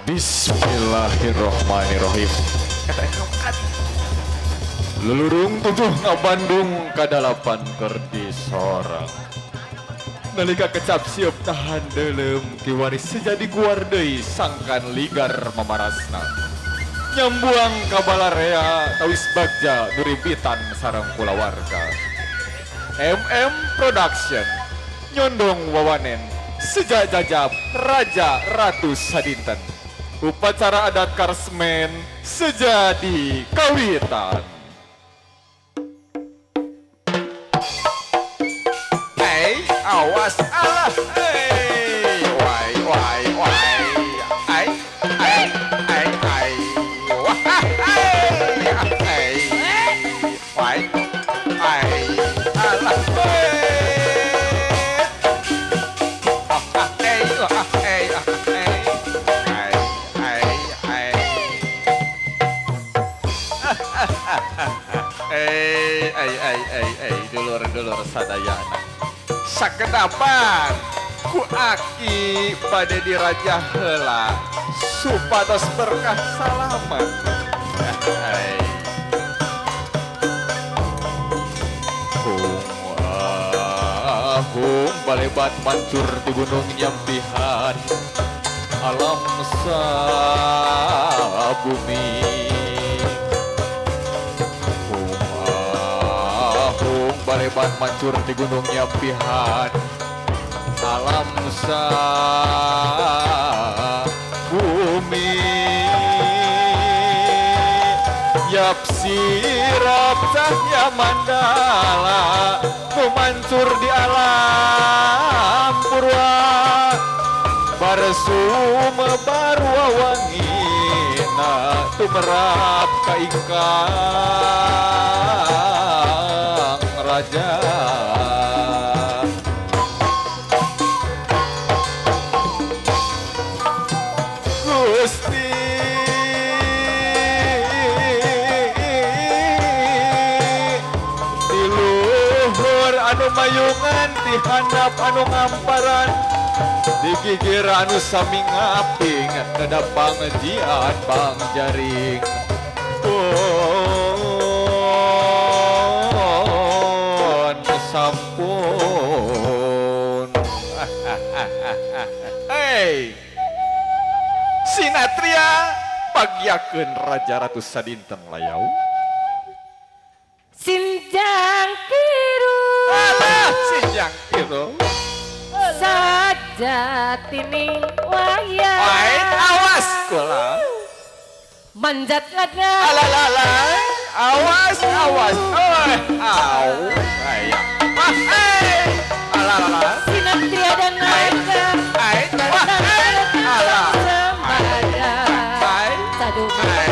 Bismillahirrohmanirrohim. Lulurung tujuh ngabandung kadalapan keur disorang. Nalika kecap siap tahan delem kiwari sejadi guar deui sangkan ligar mamarasna. Nyambuang ka balarea tawis bagja nuribitan sareng kulawarga. MM Production nyondong wawanen sejak jajab raja ratu sadinten. Upacara adat karesmen sejadi kawitan. Hey, awas alah, hey, wai wai wai, ai ai ai ai, wah, ai, ai, wai, ai, alah, hey, oh, ah, hey, oh, ah, hey, ah, hey, ai, ai, ai, eh, ai, ai, ai, ai, dulur-dulur sadayana. Sakedapan ku aki bade dirajah heula supados berkah salamat. Hai. Hung ah, hung balebat mancur di gunung nyampihan alam sabumi. Hung ah, hung balebat mancur di gunung nyampihan alam bumi. Yap sirap cahya mandala nu mancur di alam purwa barsumebar wawangina tumerap ka ingkang raja. Gusti di luhur anu mayungan di handap anu ngamparan di gigir anu sami ngaping nedap pangjian bang jaring pun sampun. Hey, Sinatria bagiakeun raja ratu sadinten layau. Sinjang kiru. Alah, sinjang kiru. Sajatine wayah. Wai, awas kula. Manjat laga. Alalala, awas, awas. Oi, au, aya. Wah, hey. Alalala. Sinatria dan naga. Ai, wah, hey. Alah. Sembada. Ai, Sadu ai,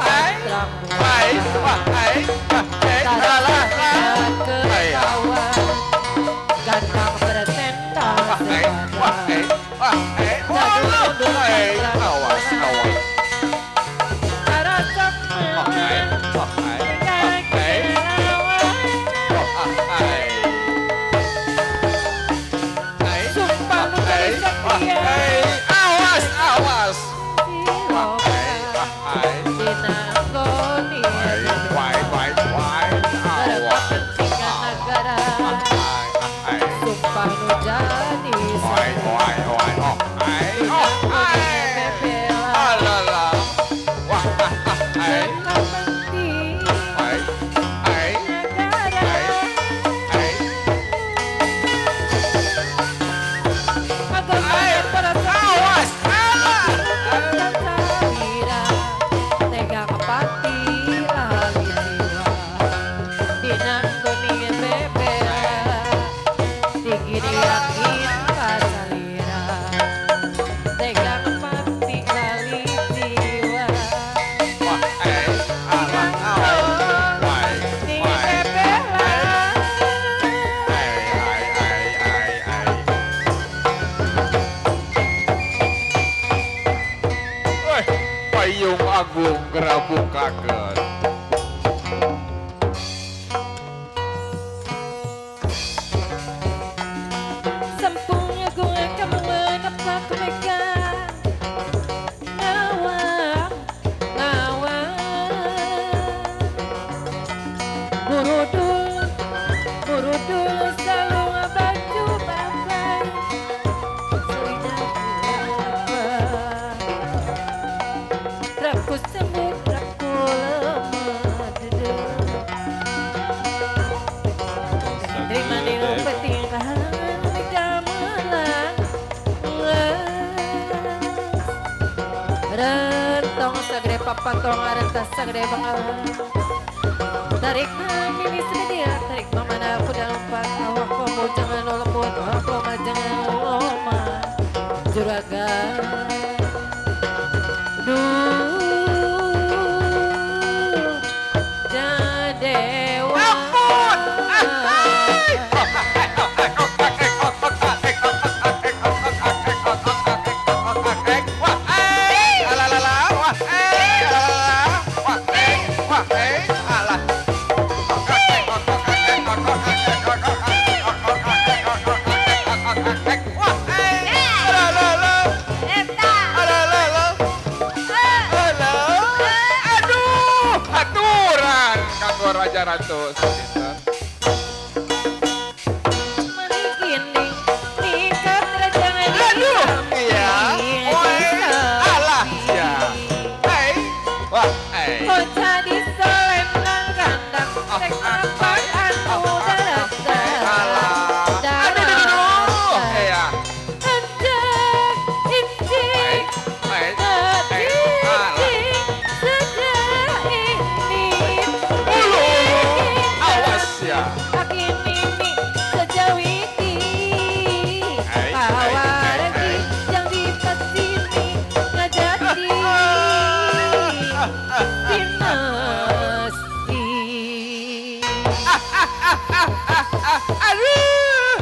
ai, ai, wah, ai, wah, hey. Alah, ai. Ketawa. Gantang bertenda Wah, hey, wah, hey, wah, hey. Waduh, hey. Awas, awas. Wah, hey, wah, hey, wah, hey. Wah, ah, ai. Ai, Sumpah wah, ai, wah, ai. Awas, awas. Wah, ai, wah, ai. Wai, wai, wai, wai. Awas. Wah, ai, ah, ai. Wai, wai, wai. Oh, ai, oh, ai. Alalah. Wah, ah, ah, ai. Ai, ai, ai, ai. Ai, awas, awas. Wah, ai, alah, awas. Wai, wai. Ai, ai, ai, ai, ai. Weh, payung agung gerabukakeun. Sempung agung kamu menepak mega. Rentong sagede papatong arentas sagede banget. Tarik mini sedia, tarik mana kuda lompat, awak kamu jangan lembut, awak jangan lompat, juragan. Duh, jadewa. Ampun. Wah, eh, alalala, wah, eh, alalala, wah, eh, wah, eh, alah. Wah, eh, alalala, Eta. alalala, alah. Aduh, aturan kanggo raja ratu sadinten. Meniginding, nikat rajangan Aduh, iya. Woi, alah, ya. Hei, wah, eh. Bocah di selendang kandang, rek mapan anu daratan. Alah. Aduh, aduh, aduh. Iya. Hendak incik, Hei, hei, alah. ngecicik, sejak ini. Ulu, awas ya. Kaki mimi sejauh ini. Hai, hai, Kawargi hai, yang di pesini ngajati dinasti. Aduh.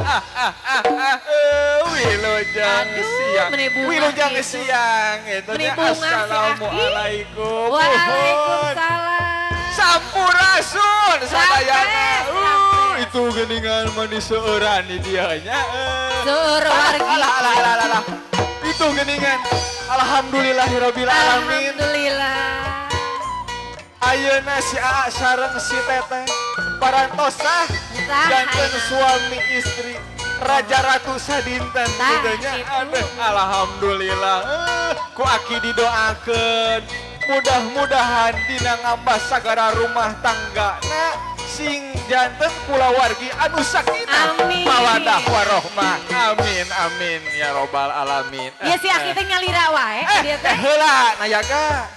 Wilujeng Aduh, siang. meni bungah Wilujeng gitu. siang itu Meni nya. bungah si Aki. Assalamualaikum. Waalaikumsalam. Sampurasun sadayana. Rampes, rampes. Itu geningan manis seueuran di dieu nya. Seueur wargi. Alah, alah, alah, alah, alah. Itu geningan. Alhamdulillahirabbil alamin. Alhamdulillah. Ayeuna si Aa sareng si Teteh parantos sah Sah, janten ayeuna. suami istri raja ratu sadinten Tah, gitu nya. gitu. Aduh, alhamdulillah. Ku aki didoakeun mudah-mudahan dina ngambah sagara rumah tangga na sing janten kulawargi anu sakinah, Amin. mawadah warohmah. Amin, amin ya robbal alamin. Ya si Aki teh nyalira wae Eh, dia teh. eh, heula nayaga.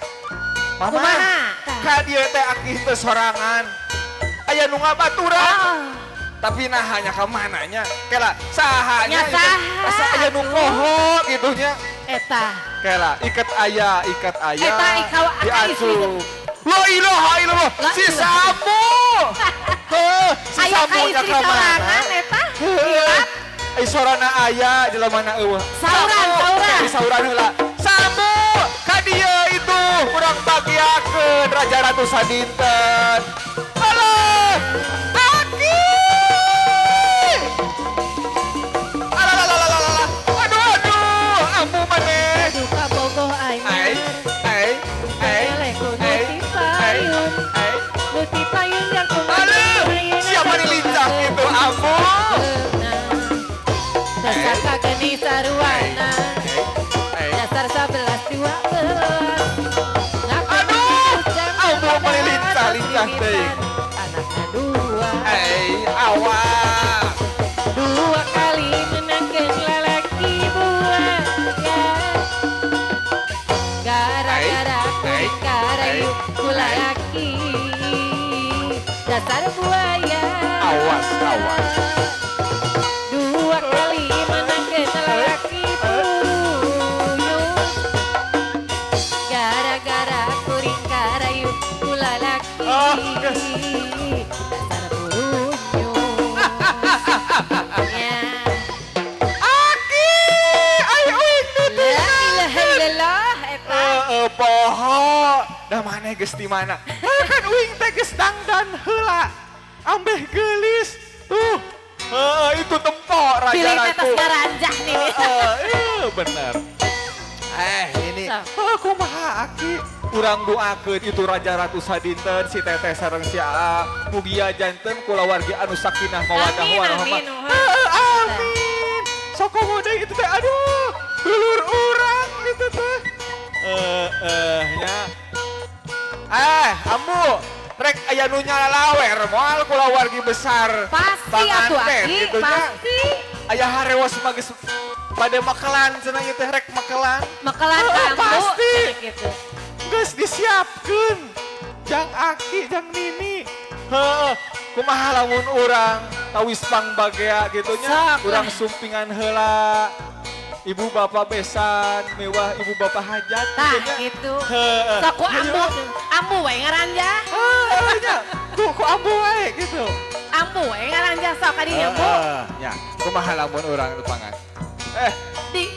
Mama, Kumaha? ka dieu teh aki teh sorangan. Aya nu ngabaturan. Ah. Tapi nah hanya ka mananya? Kela sahanya Nya itu? saha Asa aya nu atuh. poho gitu nya. Eta. Kela iket aya, iket aya. Eta, ika istri. Diacu. La ilaha illallah. La Si ilaha. Samu. Heuh, si Aya ka Samu nya istri ka mana? sorangan eta. Heuh. Eh, sorana aya jelema eueuh. Sauran, Samu, sauran. Di sauran heula. Samu, ka dieu itu urang bagiakeun raja ratu sadinten. Alah, Aki. Alah, alah, alah, alah, alah. Aduh, aduh, ambu maneh. Duka bogoh aing. Ai, ai, ai, Eleh ku nu ai, ti ai, payun. ai. Nu ti payun jangkung Aduh, siapa nih lincah gitu, ambu? Dasar kageni saruana. Ai, ai. Dasar 11 12. Aduh, ambu meni lincah-lincah teuing. Anakna dua. Ai, awas. Dua kali menangkan lelaki buaya. Gara-gara Ai, kuring karayu ai, ku lalaki. Dasar buaya. Awas, awas. Dua kali menangkan lelaki puruyuk. Gara-gara kuring karayu ku lalaki. Ah, geus. Dasar puruyuk. Ya. Aki, ai uing La ilaha illallah eta. Eh, poho. Dah mana geus di mana? Ah, kan uing teh geus dangdan heula. Ambeh geulis. Tuh. Itu tempo raja Pilih ratu. tetes ngaranjah nih. Bener. Eh, ini. Sok. Oh, kumaha Aki? Urang doakeun itu raja ratu sadinten si teteh sareng si Aa. Mugia janten kulawargi anu sakinah mawadah Amin, warahmah. amin, nuhun. Amin. Sok komo deui itu teh aduh, dulur urang itu teh. Eh, nya. Eh, ambu, rek aya nu nyalawer moal kulawargi besar. Pasti atuh Panganten Aki, gitu nya. pasti. Aya harewas mah geus pada makelan cenah ieu teh rek makelan. Makelan Oh, ka ambu. pasti. Gitu. Geus disiapkeun. Jang Aki, jang Nini. Heeh, kumaha lamun urang tawis pangbagea gitu nya, Sok. Urang sumpingan heula. Ibu bapak besan, miwah ibu bapak hajat Tah gitu nya. gitu. Heeh. Sok ku Hayu. ambu, ambu we ngaranja. Heeh, nya. Ku ambu wae gitu. Ambu we ngaranja sok ka dinya, Bu. Heeh, nya. Kumaha lamun urang lepangan? Eh,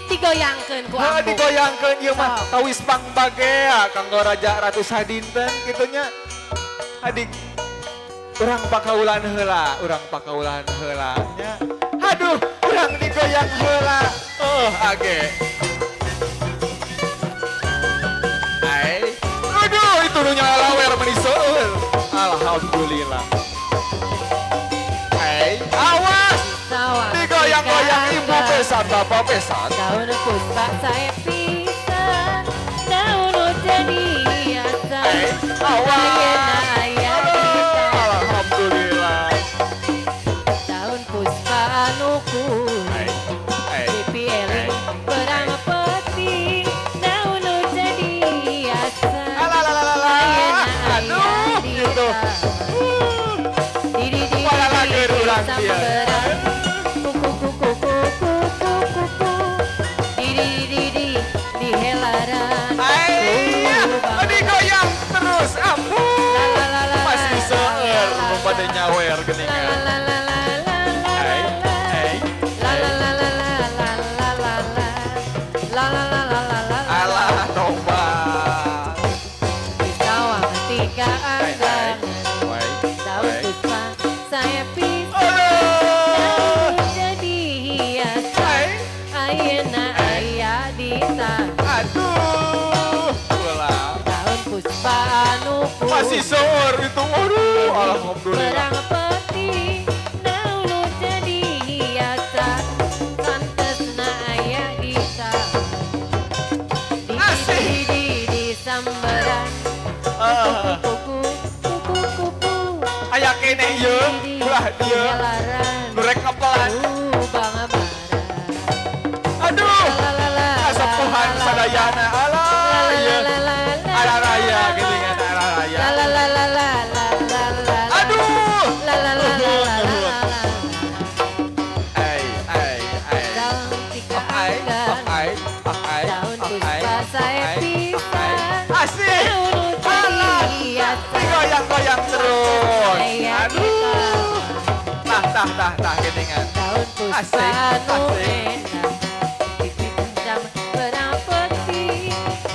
Digoyangkeun ku Heeh, ambu. Digoyangkeun ieu mah Sok. tawis pangbagea kanggo raja ratu sadinten kitu nya. Adik urang pakaulan heula, urang pakaulan heula nya. Aduh, urang digoyang heula. Oh, age. Ai. Aduh, itu nu nyalawer meuni seueur. Alhamdulillah. Ai, awas. Sawah Digoyang-goyang ibu besan, bapak besan. Daun puspa saya pisan, daun nu jadi hiasan. Eh, awas. Ayeuna aya di Aduh, alhamdulillah. Daun puspa anu kuning. Ai, ai. Pipi eling berang peti, daun nu jadi hiasan. Alalalalala. Ayeuna aya Aduh, di gitu. taman. Di di di Walalageun di urang dia. samperan. Kuku kuku kuku kuku kuku. Di di di di di helaran. Ai, digoyang terus, ampun. La la la la Pasti la, seueur la, la, pada nyawer la geuningan. la la la la la Ai, la. ai. La la la la la la la la la. La la la la la la la. Alah, tobat. Di sawah tiga Ai, ai. anggangan. Wai, Daun wai. puspa saya pisah. Aduh. Daun jadi hiasan. Ai, Ayeuna aya di tangan. aduh. Ulah. Daun puspa anu Masih seueur itu, aduh, alhamdulillah. Berang peti, daun nu jadi hiasan. Santesna aya di taman. Di Asik. di di di samberan. Ah. Kuku kuku kuku. Aya keneh ieu, Di di ulah dieu. helaran. Nu rek ngepelan. Bang bara. Aduh, La la la kasepuhan la, la, sadayana. Alah, la, ieu. la, la, la, Ala raya la, geuningan ala raya. La la la la la la la la. Aduh. La la la la Nuhun, la nuhun. la la. Ai, ai, ai. Daun tiga Ai, anggan. ai, ai, Daun ai, puspa saya ai, pisan. ai. Asik. Daun nu Alah, jadi hiasan. digoyang-goyang terus. Aya di Aduh. taman. Tah, tah, tah, tah, geuningan. Daun puspa Asik, nu asik. enak. Dipinjam berang peti.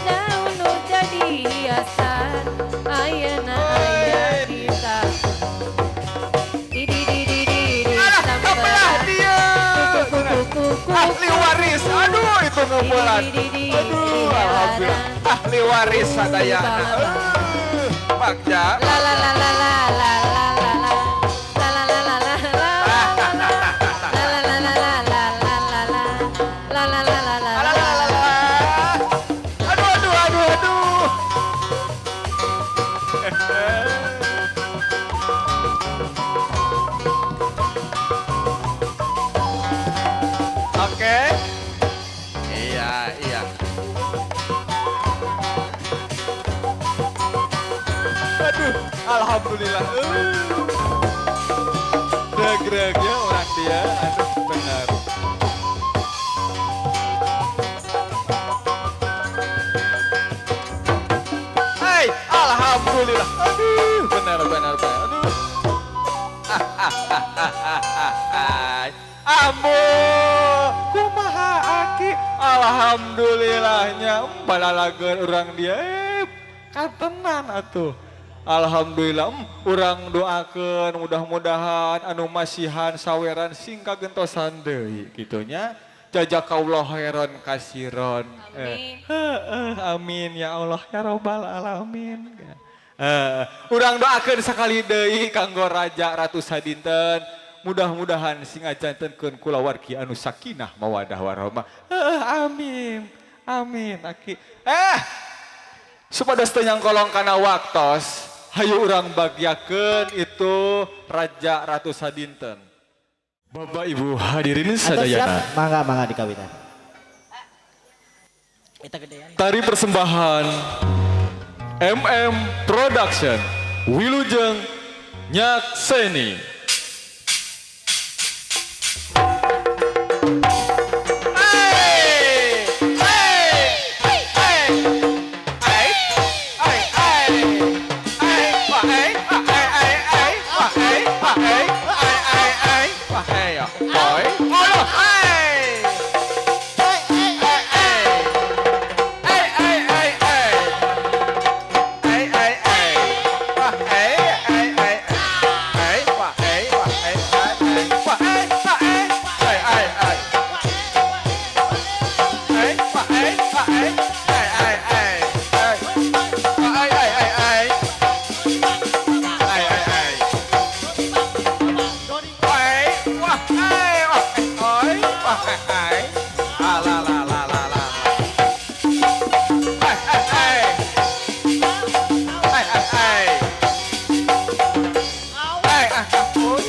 Daun nu jadi hiasan. Ayeuna aya di taman. Di di di di di di Alah, kebelah samberan. dia. Kuku kuku kuku. Ahli waris, aduh itu ngebelan. Aduh, alhamdulillah. Ahli waris sadayana. Bagja. La la la la la la la la la. La la la la la la la la. La la la la la la la la la. La la la la la Alah, la. alah, alah, alah. Aduh, aduh, aduh, aduh. Oke. Iya, iya. Aduh, alhamdulillah. Regreg ya orang dia. Aduh, benar. Hai, alhamdulillah. Aduh, benar, benar, benar. Aduh. Ambo, kumaha aki? Alhamdulillahnya, balalageun urang dia. Katenan atuh. Alhamdulillah, urang doakeun mudah-mudahan anu masihan saweran sing kagentosan deui kitu nya. Jazakallah khairan kasiron. Amin. Heeh, amin ya Allah ya robbal alamin. Urang doakeun sakali deui kanggo raja ratu sadinten. Mudah-mudahan sing ngajantenkeun kulawargi anu sakinah mawadah warahmah. Heeh, amin. Amin aki. Supados teu nyangkolong kana waktos, hayu urang bagiakeun itu raja ratu sadinten. Bapak Ibu hadirin Atau sadayana. siap? Mangga, mangga dikawitan. Eta gedean. Tari persembahan MM Production Wilujeng Nyakseni. Hey! Hey! Hey! Hey! Hey! Hey! Hey! Wah, hey! Wah, hey! Hey! Hey! Wah, hey! Wah, hey! Hey! Hey! Hey! Wah, hey! Boy! Aduh! Hey! Hey! Hey! Hey! Hey! Hey! Hey! Hey! Hey! Hey! Hey! Wah, hey! Hey! Hey! Hey! Wah, hey! Wah, hey! Hey! Hey! Wah, hey! Wah, hey! Hey! Hey! Hey! Hey, wah, hey, wah, hey, hey, hey, hey, hey. Wah, hey, hey, hey, hey. Hey, hey, hey. Wah, hey, wah, hey, wah, hey, oi, wah, hey, hey. Ah, la, la, la, la, la. Hey, hey, hey. Hey, hey, hey. Hey, ah, ah, oi.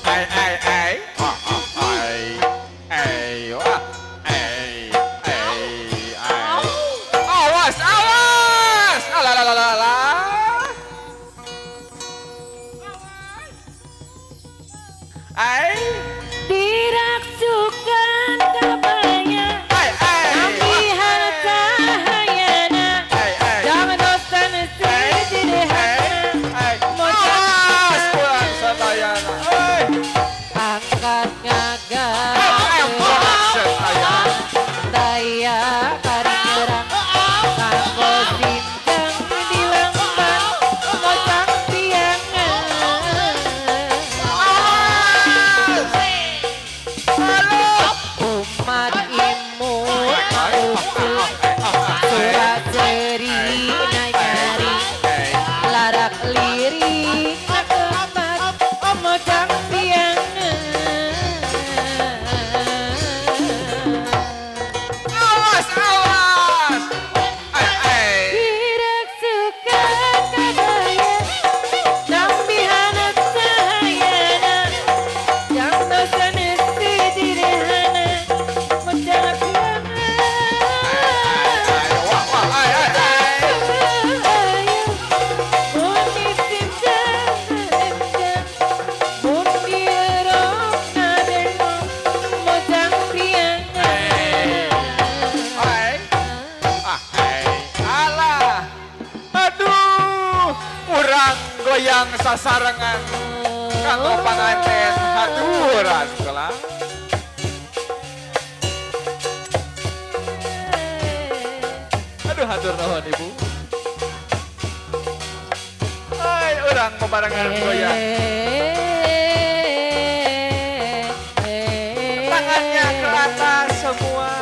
Hey, hey, hey. Ah, ah, hey. Hey, wah. Hey, hey, hey. Awas, awas. Alah, alah, alah, alah. Ay, Diraksukan kabaya ay, ay. Ambihan cahayana Ay, ay. Jangan dosan sederhana Ay, awas, pulang sadayana. Ay, Angkat ngaga MM Production aya. Daya karang Kanggo sindang di lembang Mocang tiangan. Awas. Halo. Umat imut usul Surat seri nyari Larak lirik kemat Mocang tiangan. Awas, awas. Ay, ay. Diraksukan kabaya Nambihan cahayana Yang dosan sederhana Mocang tiangan. Ay, wah, wah, ay, ay, ay. Ay. Ah, ay. Alah. Aduh, urang goyang sasarengan kanggo panganten haturan kelang. Aduh, hatur nuhun Ibu. Ay, urang bebarengan goyang. Tangannya ke atas semua.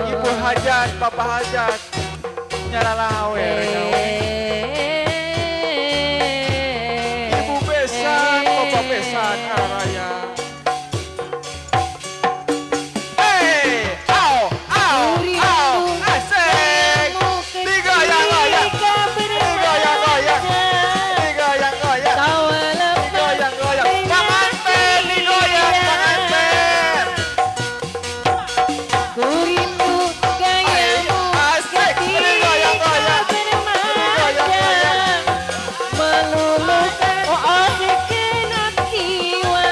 Ibu hajat, bapak hajat. Nyalalawe. Ibu besan, bapak besan araya. Hey, au, au, au, asik. Digoyang-goyang, digoyang-goyang, digoyang-goyang, digoyang-goyang. Panganten digoyang, panganten. Ku rindu gayamu Asik, digoyang-goyang, ketika bermanja meluluhkan segenap jiwa.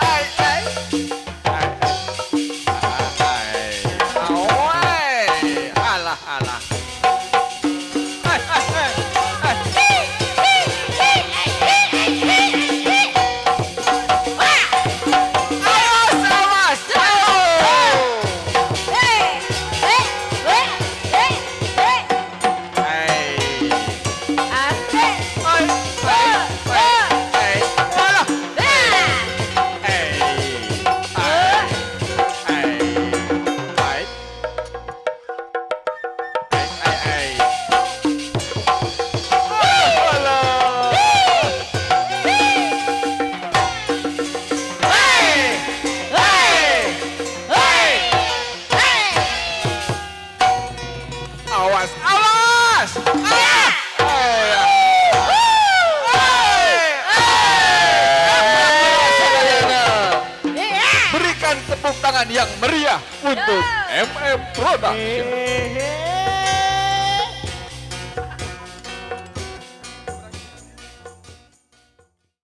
Ai, ai. Ai, ai. Aoi. Alah, alah. Ai, ai, ai. Ai. Awas, awas. Ayo. Ai. Asik. Ai, ai, ai, ai. Alah. Ai. Ai. Ai. Ai. Ai, ai, ai. Alah. Hey! Hey! Hey! Awas, awas! Ah! Hey! Hey! Hey! Berikan tepuk tangan yang meriah untuk MM Production.